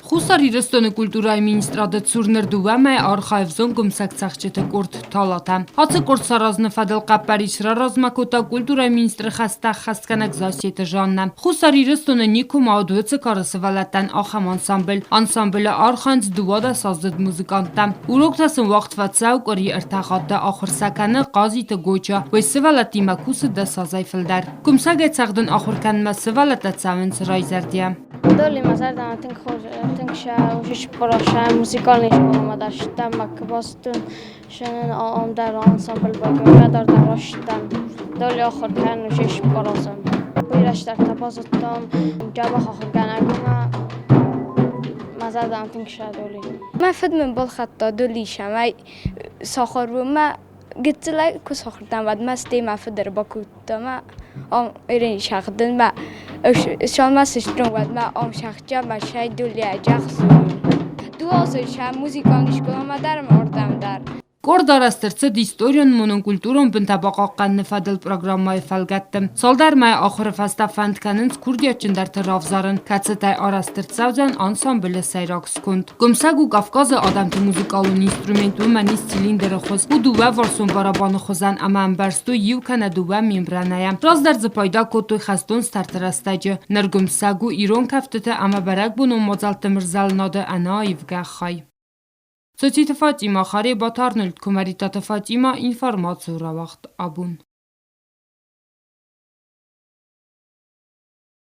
Хуссар Ирыстоны культурӕйы министрады цур ныр дыууӕ мӕй архайы ӕвзонг гуымсӕгцӕгъдджыты къорд Талатӕ. Ацы къорд саразыны фӕдыл хъӕппӕрис раразмӕ кодта культурӕйы министры хӕстӕ ӕххӕстгӕнӕг Зассеты Жаннӕ. Хуссар Ирыстоны никуы ма уыд уыцы кары сывӕллӕттӕн ахӕм ансамбль. Ансамблы архайынц 12-аздзыд музыканттӕ. Уроктӕ сын уагъд фӕцӕуы къуыри ӕртӕ хатты, ахуыр сӕ кӕны Хъазиты Гоча. Уый сывӕллӕттимӕ кусы дӕс азӕй фылдӕр. Гуымсӕгӕй цӕгъдын ахуыр кӕнынмӕ сывӕллӕттӕ цӕуынц райзӕрдийӕ. Доли мӕ зӕрдӕмӕ тынг хорз, тынг сӕ сыппорохсӕ музыкальный скъоламӕ дӕр ссыдтӕн, мӕ куы бацыдтон, сӕнӕн ам дӕр ансамбль бакӕнгӕ дӕр дӕр растдӕн. Доли ахуыр кӕнын се сыппорозӕн. Уый рӕстӕг та базыдтон дзӕбӕх ахуыргӕнӕгимӕ, мӕ зӕрдӕмӕ тынг сӕ доли. Мӕ фыд мын балхӕдта доли сӕмӕй сахарбонмӕ Гыццылӕй куы сахуыр дӕн, уӕд мӕ стӕй мӕ фыд ӕрбакодта мӕ ам сагъдын мӕ цалынмӕ сыстон, уӕдмӕ ам сагъдта мӕ сӕ дулиаджы ӕхсырон. Дыууӕ сӕ музыкалон скъоламӕ дӕр ӕмӕ ардӕм дӕр. Къорд арӕзт ӕрцыд историон-монокультурон бынтӕ бахъахъхъӕныны фӕдыл программӕйы фӕлгӕтты. Цалдӕр мӕйы ахуыры фӕстӕ фӕнд кӕнынц курдиатджындӕрты равзарын, кӕцытӕй арӕзт ӕрцӕудзӕн ансамблы сӕйраг сконд. Гуымсӕг у Кавказы адӕмты музыкалон инструмент, уымӕн ис цилиндры хуыз, у дыууӕварсон барабаны хуызӕн ӕмӕ ӕмбӕрзтой иу кӕнӕ дыууӕ мембранӕйӕ. Раздӕр дзы пайда кодтой хӕстон старты рӕстӕджы. Ныр гуымсӕг у ирон кӕфтыты ӕмӕ бӕрӕгбонон мадзӕлтты мырзӕлынады ӕнӕаивгӕ хай. Цоциты Фатимӕ, Харебаты Арнольд, Куымӕридтаты Фатимӕ, информацийы рауагъд абон.